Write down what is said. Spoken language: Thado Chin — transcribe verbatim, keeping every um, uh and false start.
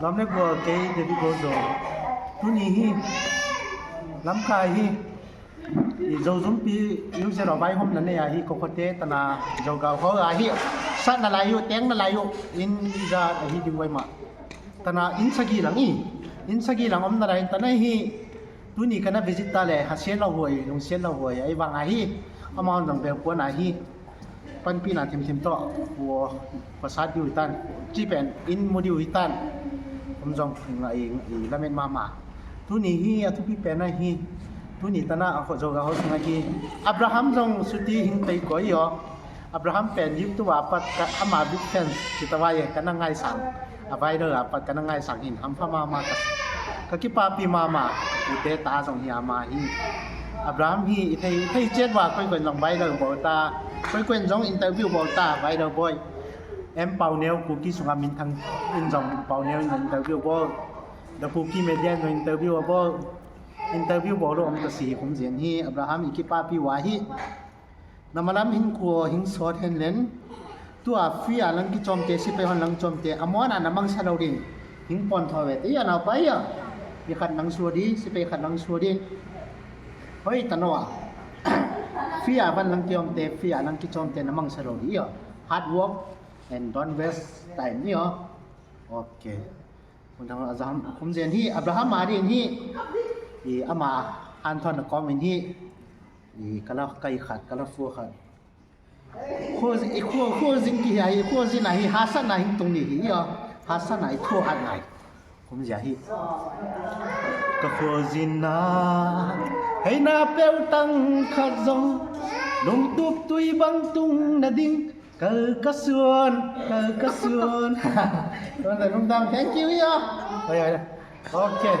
Lam le gol kei David Gozo. Tuni hi lamkai hi i Zojumpi New Zero vaihomna nei ahi, kokhote tana Zogao ho ahi. Satna lai u, tengna lai u, in ija ahi ding vaima. Tana in sagi lang i, in sagi lang omna lai tana hi. Tuni kana visit ta le, hasian lou hoi, lungsian lou hoi, ahi vang ahi, amahon jong bel puan ahi. Panpina thimthim toh, wo, pasat diu hitan, chipen, in mu diu hitan. Um jong, ngai, ngai, lamen mama. Tuni hi, athupi pen ahi. Tuni tana, a kho Zogao ho sunga hi. Abraham jong suti hin pei koi yo. Abraham pen YouTube a pat ka ama big fan chitawai kana ngaisang. A viral a pat kana ngaisang hin hampha mama ka, ka kipapi mama, ute ta jong hi ama hi. Abraham hi i thei, thei chet wa koi koi jong viral bol ta. Koi koi jong interview bol ta viral boi. Em Pauneo Kuki sunga minthang in jong Pauneo in jong interview bol. The Kuki Media in jong interview bol. Interview bol lo om ta si hi kum jen hi Abraham i kipapi wa hi. Namalam hin kho hin sot hen len. Tua fia lang kichom te, sipai hon lang chom te. Amona namang sa lo ding. Hin pon tho ve te, ya nau pai ya. Ni khat nang su di, sipai khat nang su di. Hoi tano a. Fia van lang kichom te, fia lang kichom te, namang sa lo di ya. Hard work and don't waste time ni ya. Okay. Kum jen hi, Abraham a din hi. I ama han thon na kom in hi. I kala kai khat, kala fu khat. Kho, i kho, kho jin ki hi, kho jin a hi, hasa na hin tung ni hi, ya. Hasa na i kho hat na hi. Kum jen hi. Ka kho jin na, hei na peu tang khat jong, lung tup tui bang tung na ding, kal ka suan, kal ka suan. Lungdam, thank you, ya. Oi, oi. Okay.